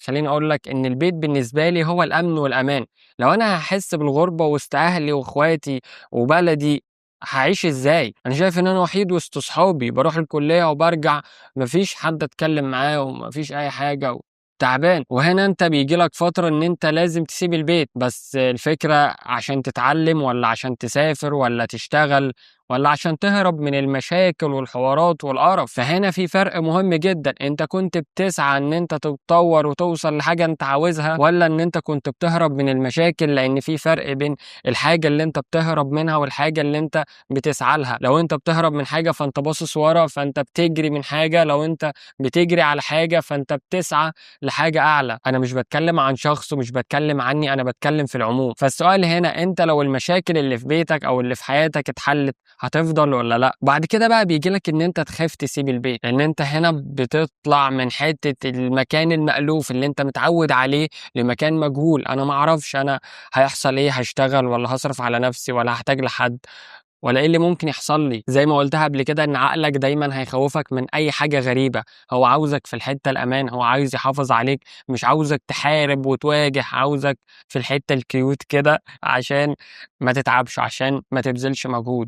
خلّيني أقول لك إن البيت بالنسبة لي هو الأمن والأمان. لو أنا هاحس بالغربة وسط أهلي وأخواتي وبلدي، هاعيش إزاي؟ أنا شايف إن أنا وحيد وسط صحابي، باروح الكلية وبارجع، ما فيش حد أتكلم معاه وما فيش أي حاجة تعبان. وهنا أنت بييجي لك فترة إن أنت لازم تسيب البيت، بس الفكرة عشان تتعلم والّا عشان تسافر والّا تشتغل والّا عشان تهرب من المشاكل والحوارات والقرف؟ فهنا في فرق مهم جدًا، أنت كنت بتسعى إن أنت تتطور وتوصل لحاجة أنت عاوزها والّا إن أنت كنت بتهرب من المشاكل؟ لإن في فرق بين الحاجة اللي أنت بتهرب منها والحاجة اللي أنت بتسعى لها. لو أنت بتهرب من حاجة فأنت باصص ورا، فأنت بتجري من حاجة، لو أنت بتجري على حاجة فأنت بتسعى لحاجة أعلى. أنا مش باتكلم عن شخص ومش باتكلم عني، أنا باتكلم في العموم. فالسؤال هنا، أنت لو المشاكل اللي في بيتك أو اللي في حياتك اتحلت هتفضل والّا لأ؟ بعد كده بقى بييجي لك إن أنت تخاف تسيب البيت، لإن أنت هنا بتطلع من حتة المكان المألوف اللي أنت متعود عليه لمكان مجهول. أنا ما أعرفش أنا هيحصل إيه، هاشتغل والّا هاصرف على نفسي والّا هاحتاج لحد والّا إيه اللي ممكن يحصل لي؟ زي ما قُلتها قبل كده إن عقلك دايمًا هيخوّفك من أي حاجة غريبة، هو عاوزك في الحتة الأمان، هو عايز يحافظ عليك، مش عاوزك تحارب وتواجه، عاوزك في الحتة الcute كده عشان ما تتعبش، عشان ما تبذلش مجهود.